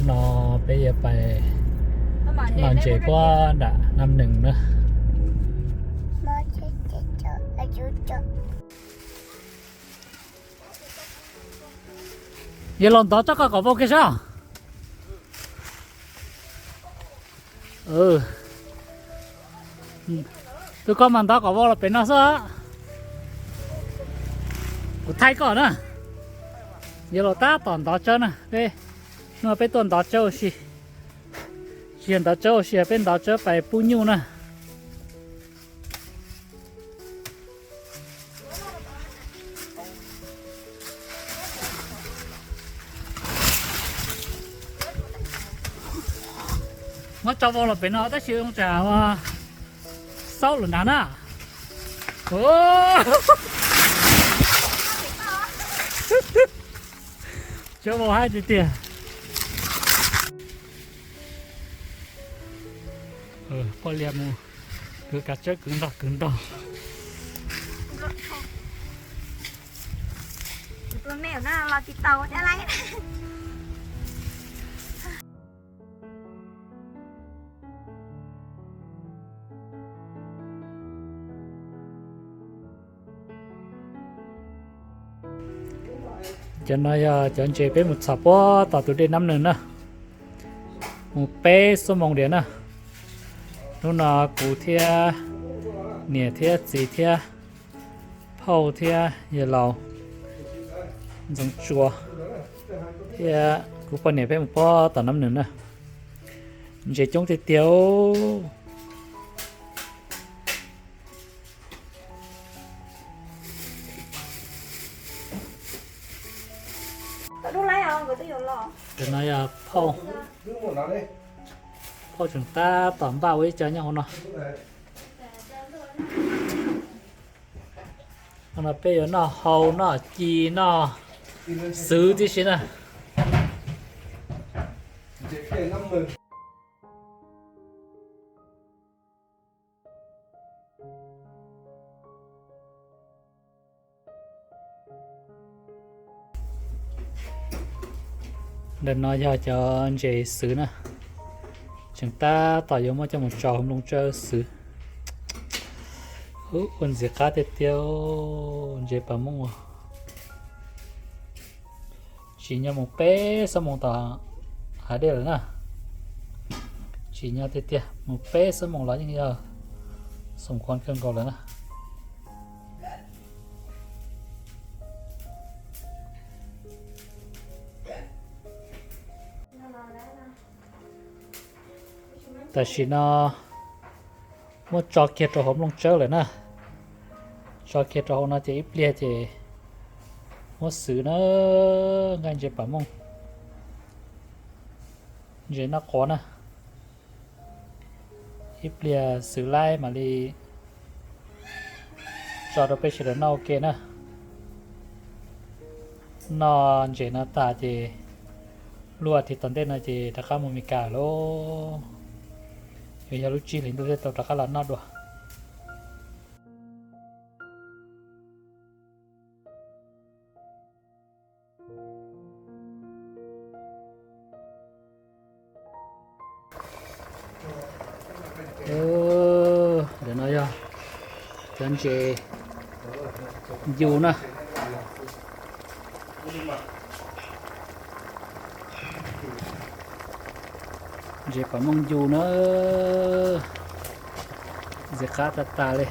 No peb yuav pais noj ntses puag nram Nam Nees na. Yog los ntov tsob koj kom vau kiag sab. Tus koj mas ntov kom vau los pem no xwb. Kuv thaij koj na. Yog los tab tom ntov tsawb na. Peb, no peb tuaj ntov tsawb ua si. Tsis yog ntov tsawb ua si, peb ntov tsawb pais pub nyuj na. Muab tso vau los pem no tab sis tsam xaub lawm nrad na. Tso vau haib tiag tiag. Poj Lias mus kwv kav tsawb kwv ntog kwv ntog. Cov no yog cov ntses peb mus txhom puag tom tus dej Nab Nees na. Mus peb xuab moos diam na. Hnub no kuv thiab niam thiab txiv thiab phauj thiab yawg laus Ntxoov Tsua thiab kuv poj niam peb mus puag tom Nab Nees na. Ntses coob tiag tiag. Cov no yog phauj, phauj tseem tab tom npaj ua ib co nyob hauv no. Hauv no peb yuav noj hau noj ci noj xwv tib si na. Ntawm no yog cov ntses xwv na, tseem tab tom yuav muab coj mus tso hauv nplooj tsawb xwv. Ua ntxiv qab tiag tiag, ntses pas mooj. Tsim nyog mus peb xuab moos tom hav dej lawm na. Tsim nyog tiag tiag, mus peb xuab moos los yeej yog xoom khuam kawg nkaus lawm na. Tam sim no muab tso kiag rau hauv nplooj tsawb lawm na. Tso kiag rau hauv no ces ib pliag ces muab xwv na, nqaij ntses pas mooj, ntses noj quav na. Ib pliag xwv laib mam li tso rau peb sawv daws noj ua ke na. Noj ntses no tas ces lub as thiv tom ntej no ces rov qab mus Mes Kas lauj. Yuav yog lub tsib hlis ntuj thiaj tau rov qab los noj dua. Ntawm no yog cov ntses ncu na. Ntses pas mooj ncu na, ntxim qab tag tas li.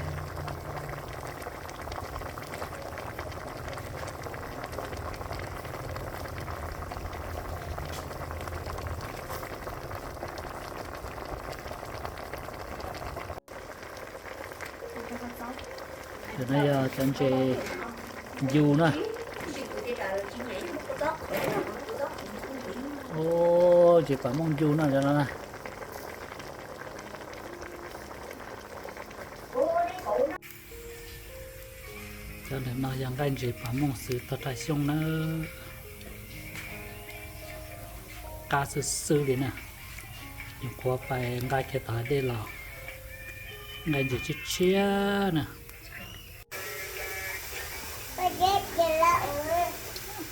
Cov no yog cov ntses ncu na. Ntses pas mooj ncu no cov no na. Cov ntawm no yog nqaij ntses pas mooj xwv tag rau xyoo na. Qab xwb xwb li na. Nyuam qhuav pais nqa kiag tom hav dej los, nqaij ntses tshiab tshiab na.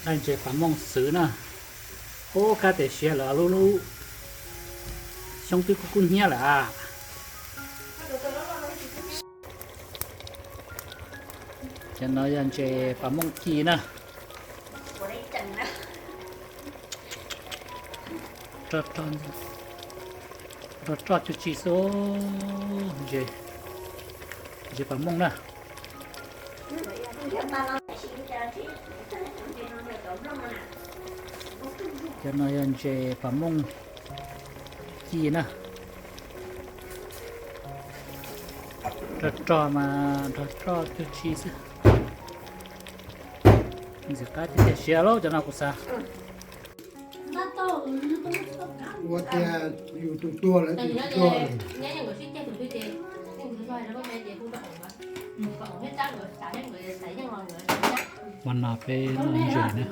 Nqaij ntses pas mooj xwv na. Ub, kab tias siav lawm, lub lub xyoob twb kub kub hnyiab lawm a. Cov no yog ntses pas mooj ci na. Rog roj cuj tsi xwb, ntses pas mooj na. Cov no yog ntses pas mooj ci na. Rog roj mas rog roj cuj tsi xwb. Ntxim qab tiag tiag, siav lauj cov no kuv xav. Ua tias yus tus tuag lawv tus tsis tuag. Mas no peb noj ntses na.